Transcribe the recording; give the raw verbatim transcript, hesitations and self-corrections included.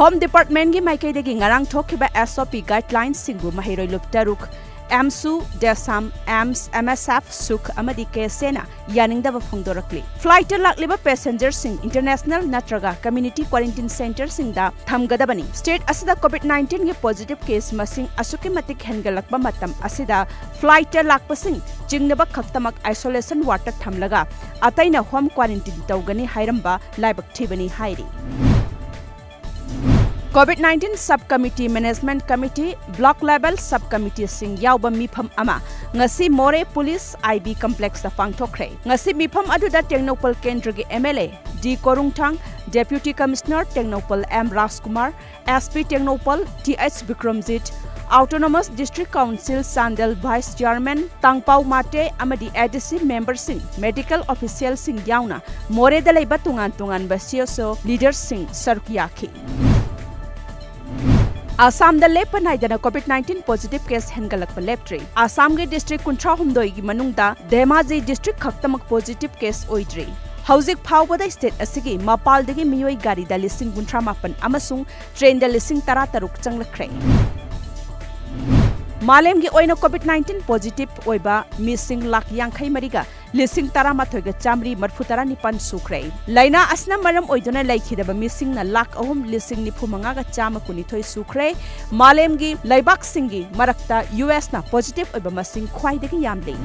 Home Department ꯒꯤ ꯃꯥꯏꯀꯩꯗꯒꯤ ꯉꯔꯥꯡ ꯊꯣꯛꯈꯤꯕ S O P guidelines ꯁꯤꯡꯕꯨ ꯃꯍꯩꯔꯣꯏ ꯂꯨꯞ ꯇꯔꯨꯛ, AMSU, DESAM, AIIMS, MSF, SUK ꯑꯃꯗꯤ KSA ꯅ ꯌꯥꯅꯤꯡꯗꯕ ꯐꯣꯡꯗꯣꯔꯛꯂꯤ꯫ Flight ꯇ ꯂꯥꯛꯂꯤꯕ passenger ꯁꯤꯡ international ꯅꯠꯇ꯭ꯔꯒ community quarantine center ꯁꯤꯡꯗ ꯊꯝꯒꯗꯕꯅꯤ꯫ State ꯑꯁꯤꯗ COVID nineteen ꯒꯤ positive case ꯃꯁꯤꯡ ꯑꯁꯨꯛꯀꯤ ꯃꯇꯤꯛ ꯍꯦꯟꯒꯠꯂꯛꯄ ꯃꯇꯝ ꯑꯁꯤꯗ flight ꯇ ꯂꯥꯛꯄꯁꯤꯡ ꯆꯤꯡꯅꯕ ꯈꯛꯇꯃꯛ isolation ward ꯇ ꯊꯝꯂꯒ ꯑꯇꯩꯅ home quarantine ꯇꯧꯒꯅꯤ ꯍꯥꯏꯔꯝꯕ ꯂꯥꯏꯕꯛ ꯊꯤꯕꯅꯤ ꯍꯥꯏꯔꯤ꯫ COVID nineteen Sub Committee, Management Committee, Block Level Sub Committee ꯁꯤꯡ ꯌꯥꯎꯕ ꯃꯤꯐꯝ ꯑꯃ ꯉꯁꯤ ꯃꯣꯔꯦ Police I B Complex ꯇ ꯄꯥꯡꯊꯣꯛꯈ꯭ꯔꯦ꯫ ꯉꯁꯤ ꯃꯤꯐꯝ ꯑꯗꯨꯗ ꯇꯦꯡꯅꯧꯄꯜ ꯀꯦꯟꯗ꯭ꯔꯒꯤ M L A D ꯀꯣꯔꯨꯡꯊꯥꯡ, Deputy Commissioner Tengnoupal M Rajkumar, S P Tengnoupal Th Bikramjit, Autonomous District Council Chandel Vice Chairman ꯇꯥꯡꯄꯥꯎ Mate ꯑꯃꯗꯤ A D C member ꯁꯤꯡ, medical official ꯁꯤꯡ ꯌꯥꯎꯅ ꯃꯣꯔꯦꯗ ꯂꯩꯕ ꯇꯣꯉꯥꯟ ꯇꯣꯉꯥꯟꯕ C S O leaders ꯁꯤꯡ ꯁꯔꯨꯛ ꯌꯥꯈꯤ꯫ ꯑꯁꯥꯝꯗ ꯂꯦꯞꯄ ꯅꯥꯏꯗꯅ COVID nineteen positive case ꯍꯦꯟꯒꯠꯂꯛꯄ ꯂꯦꯞꯇ꯭ꯔꯤ꯫ ꯑꯁꯥꯝꯒꯤ district ꯀꯨꯟꯊ꯭ꯔꯥ ꯍꯨꯝꯗꯣꯏꯒꯤ ꯃꯅꯨꯡꯗ ꯙꯦꯃꯥꯖꯤ district ꯈꯛꯇꯃꯛ positive case ꯑꯣꯏꯗ꯭ꯔꯤ꯫ ꯍꯧꯖꯤꯛ ꯐꯥꯎꯕꯗ state ꯑꯁꯤꯒꯤ ꯃꯄꯥꯜꯗꯒꯤ ꯃꯤꯑꯣꯏ ꯒꯥꯔꯤꯗ ꯂꯤꯁꯤꯡ ꯀꯨꯟꯊ꯭ꯔꯥ ꯃꯥꯄꯟ ꯑꯃꯁꯨꯡ train ꯗ ꯂꯤꯁꯤꯡ ꯇꯔꯥ ꯇꯔꯨꯛ ꯆꯪꯂꯛꯈ꯭ꯔꯦ꯫ ꯃꯥꯂꯦꯝꯒꯤ ꯑꯣꯏꯅ COVID nineteen positive ꯑꯣꯏꯕ ꯃꯤꯁꯤꯡ ꯂꯥꯈ ꯌꯥꯡꯈꯩ ꯃꯔꯤꯒ ꯂꯤꯁꯤꯡ ꯇꯔꯥꯃꯥꯊꯣꯏꯒ ꯆꯥꯃꯔꯤ ꯃꯔꯤꯐꯨ ꯇꯔꯥꯅꯤꯄꯥꯟ ꯁꯨꯈ꯭ꯔꯦ꯫ ꯂꯥꯏꯅꯥ ꯑꯁꯤꯅ ꯃꯔꯝ ꯑꯣꯏꯗꯨꯅ ꯂꯩꯈꯤꯗꯕ ꯃꯤꯁꯤꯡꯅ ꯂꯥꯈ ꯑꯍꯨꯝ ꯂꯤꯁꯤꯡ ꯅꯤꯐꯨ ꯃꯉꯥꯒ ꯆꯥꯝꯃ ꯀꯨꯟꯅꯤꯊꯣꯏ ꯁꯨꯈ꯭ꯔꯦ꯫ ꯃꯥꯂꯦꯝꯒꯤ ꯂꯩꯕꯥꯛꯁꯤꯡꯒꯤ ꯃꯔꯛꯇ U S ꯅ positive ꯑꯣꯏꯕ ꯃꯁꯤꯡ ꯈ꯭ꯋꯥꯏꯗꯒꯤ ꯌꯥꯝꯂꯤ꯫